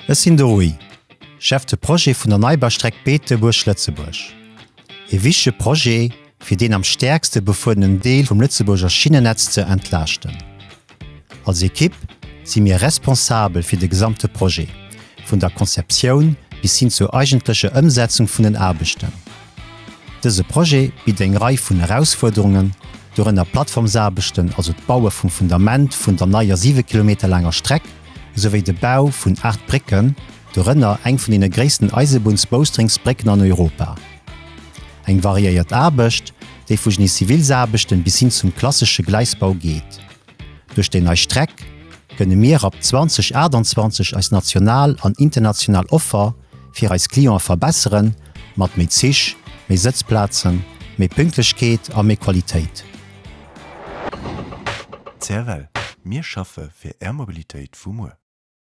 Ech sinn de Rui, Chef de Projet vun der Neibaustreck Beetebuerg-Lëtzebuerg. E wichtege Projet, fir deen am stäerkste befuerenen Deel vum Lëtzebuerger Schinnennetz ze entlaaschten. Als Ekipp si mir responsabel fir de gesamte Projet, vun der Konzeptioun bis hin zur eigentlecher Ëmsetzung vun den Aarbechten. Dëse Projet bitt eng Rei vun Erausfuerderungen, dorënner Plattformsaarbechten, also d'Baue vum Fundament vun der neier 7 Kilometer laanger Streck, esouwéi de Bau vun 8 Brécken, dorënner eng vun deene gréissten Eisebunns-Bowstringsbrécken an Europa. Eng variéiert Aarbecht, déi vu Genie-Civilsaarbechten bis hin zum klassesche Gleisbau geet. Duerch déi nei Streck kënne mir ab 2028 eis national an international Offer fir eis Cliente verbesseren, mat méi Zich, méi Sëtzplazen, méi Pünktlechkeet a méi Qualitéit. CFL, Mir schaffe fir Är Mobilitéit vu muer.